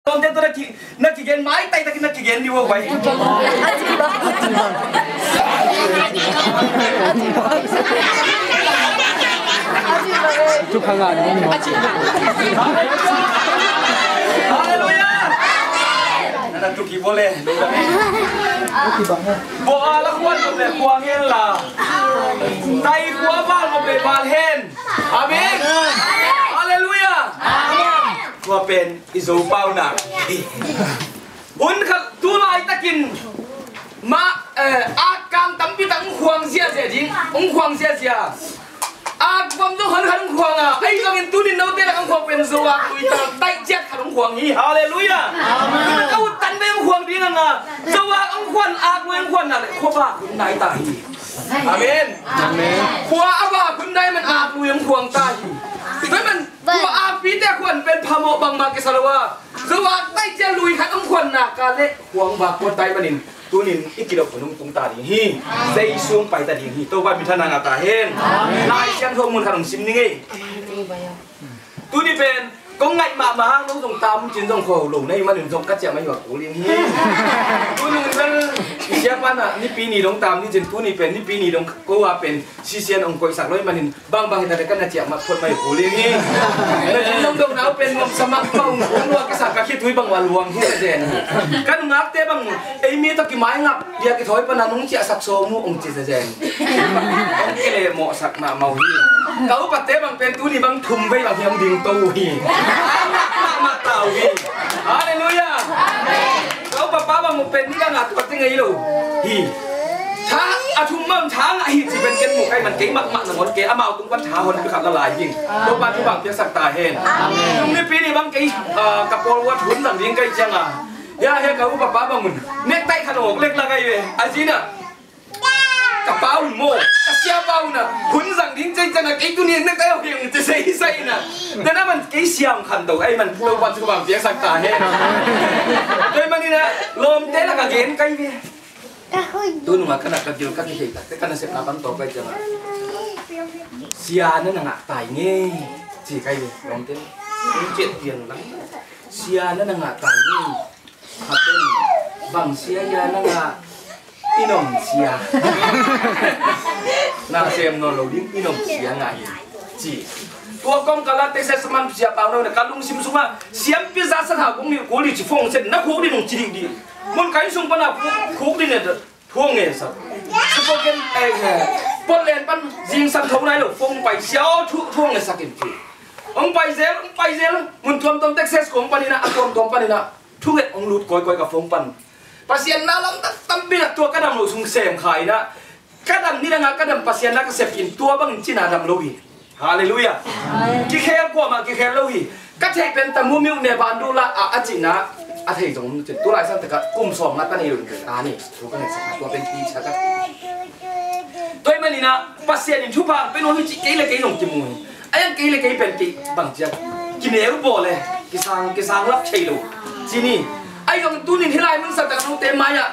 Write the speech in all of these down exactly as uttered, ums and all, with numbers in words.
Lawmte tawh na ki, na kigen, maitai takin na kigen dih uh a, bai. Halleluia. Na na tuki bole. Bo a la khuan lo le khuang hen la. Tai khua val lo le val hen. Amen. Halleluia. Amen. Tua pen i Zo pau nak hi. Hun khat tu laitakin mah, eh, ak kang tampi tak hong khuang ziazia ding, hong khuang ziazia. Ak bang zong hun khat hong khuang a, ahi zongin tunin note lak hong khuang pen Zo ak lui tak taih ciat khat hong khuang hi. Halleluia. Amen. Ka ut tan vei hong khuang ding a nga, Zo ak hong khuan, ak lui hong khuan nak le khua vak hun nai ta hi. Amen. Amen. Khua a vak hun nai man ak lui hong khuang ta hi. Tua man tua akpite khuan pen phamawh bangmah kisa lo a, Zo ak taih ciat lui khat hong khuan nak a le khuang vak khuan tai manin tunin i kidop hun hong tung ta ding hi. Jesu hong pai ta ding hi. Topa minthanna ngah ta hen. Lai Siangtho mun khat hong sim ning ei. Tuni pen kong ngaih mahmah hang, nong zong tam cin zong kho lo na hih manin zong ka ciah mai uh a kul ding hi. Tunung bel siapa na nipi ni dong tam ni cin, tuni pen nipi ni dong ko a pen sisian hong koihsak lo hih manin bangbang hi ta le ka na ciah mah phot mai uh a kul ding hi. Na cin zong dong nau pen nuamsa mahmah, hong kul lua kisa ka khitui bang uh a luang hi zen. Ka nungakte bang ei mi tawh kimaingap dia kithawi pana nong ciahsak sawm uh hong ci zenzen. Hong kile mawhsak mahmah uh hi. Ka upate bang pen tuni bang thum vei bang hiam ding to uh hi. Mahmah ta uh hi. Halleluia. Ka upapa bang uh pen ni ka ngah tuate ngei lo hi. Tha a thum bang tha ngah hi ci pen ken mu kai man kei mahmah nangawn kei amau tung pan tha hon pi khat la lai ding. Topa thupha piaksak ta hen. Nung nipi ni bang kei, ah, ka pawl uh a thun zang ding kai ciang a. Ya, ya, ka upapa bang un nektai khat awk lek la kai ve. A zina ka pa un maw, ka siapa un a hun zang ding cei ciang a kei tuni nektai awk hiang ci sei sei na. Dana man kei siam khan to ai man Topa thupha piaksak ta hen. Tua manin a lawmte lak a gen kai ve. Tunung a ka na ka gil ka kihei tak te ka nasepna pan tawh kai ciang a sia na na ngah tai ngei ci kai ve. Lawmte in ciat pian lang sia na na ngah tai ngei. Khat in bang sia ia na ngah? I nom sia. Na sem nawn lo ding i nom sia ngah hi ci. Tua kong ka la te se saman sia pau na ka lungsim sungah siampi za sa thau kong ni kul dih ci phone sen na khuk dih nung ci dih dih. Mun ka inn sung pana khuk dih ne. Thu hong ngetsak. Supoken, eh, eh, Portland pan zingsang tho nai lo, phone pai siau thu, thu hong ngetsak in ci. Hong pai zel, hong pai zel, mun tuamtuam Texas kong panin ah, a tuamtuam panin ah, thunget hong lut kawikawi ka phone pan. Pasian na lam tak tampi nak tua ka dam lo sung sem kha in ah, ka dam ni dang ah, ka dam Pasian na ka sep in tua bangin cina dam lo hi. Halleluia. Kikhel kuamah kikhel lo hi. Ka theih pen tamu miu ne van duh la a, a cihna a thei zong om cin. Tulai san taka kum sawm nga ta nei lo in a ni thu ka ngetsak tua pen pi sa ka. Tua ahih manin ah Pasian in thupha pen hong hi cih kei le kei zong kimu hi. A yang kei le kei pen kei bang ciang kineu bawl le kisang, kisang lap thei lo ci ni. Ahi zong tunin hih lai mun sa taka note mai-ah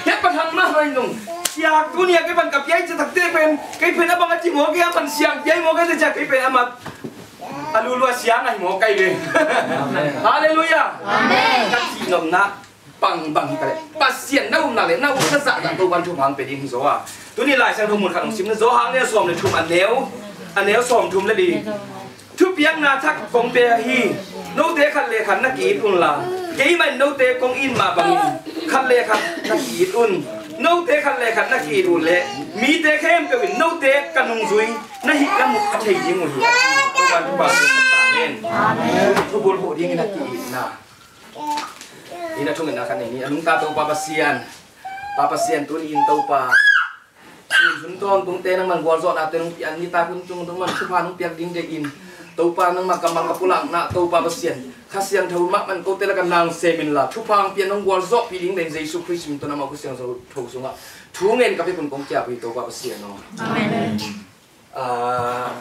Hia pathang mahmah in nung siak tuni a kei pan ka piai citak te pen kei pen a bang a ci maw, kei a pan siang piai maw, kei te ciak kei pen a mat a lulu a siang ahi maw kai ve. Halleluia. Ka cihnopna bangbang hi ta leh Pasian na upna le na upna zahzah Topan thupha hong pia ding hi zaw a. Tuni Lai Siangtho mun khat hong sim na, Johan a lian sawm le thum, a neu, a neu sawm thum le li. Thupiakna thak kong pia hi. Note khat le khat na ki-it unla, keimah in note kong it mah bangin khat le khat na ki-it un. Note khat le khat na ki-it uh leh mite khempeuh in note ka nungzui na hih na mu a thei ding uh hi. Amen. Thubul huh dingin a ki-itna. Ina thungetna khat nei ni. A nungta Topa Pasian, Pa Pasian, tuni in Topa, sun sun tawntungte nangman gualzawhnate nong pian nitak hun tung nangman thupha nong piak ding deihin Topa, nangmah kammal ka pulakna Topa Pasian, Kha Siangtho mahmah kote lakah nang sem inla thupha hong pian nong gualzawhpih ding deihin Jesu Khrist min tawh nangmah Kha Siangtho sungah thungen ka pia kun kong kiap hi Topa Pasian aw. Amen. Ah,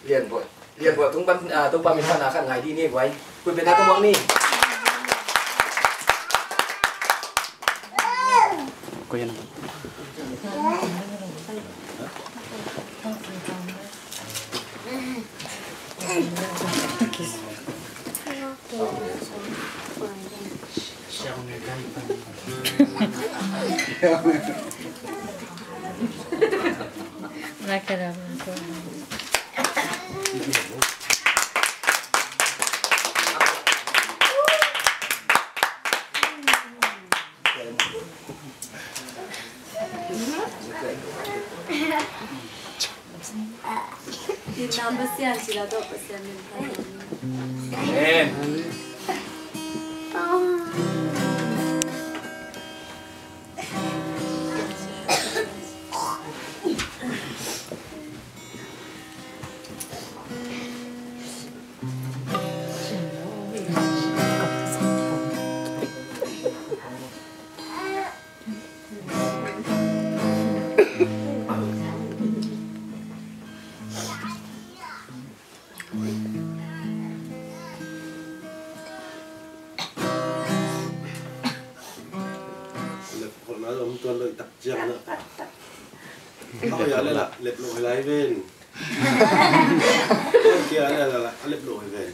Lian Buai. Lian Buai tung pan, ah, Topa minthanna khat ngai dih ni buai. Kuih pen na tung buang ni. Kuih na. Macaroni. Amen. Lep khol na om tuan lo i tak ciang na. Au ya le la lep lo lai ven. Kia le la la lep lo ven.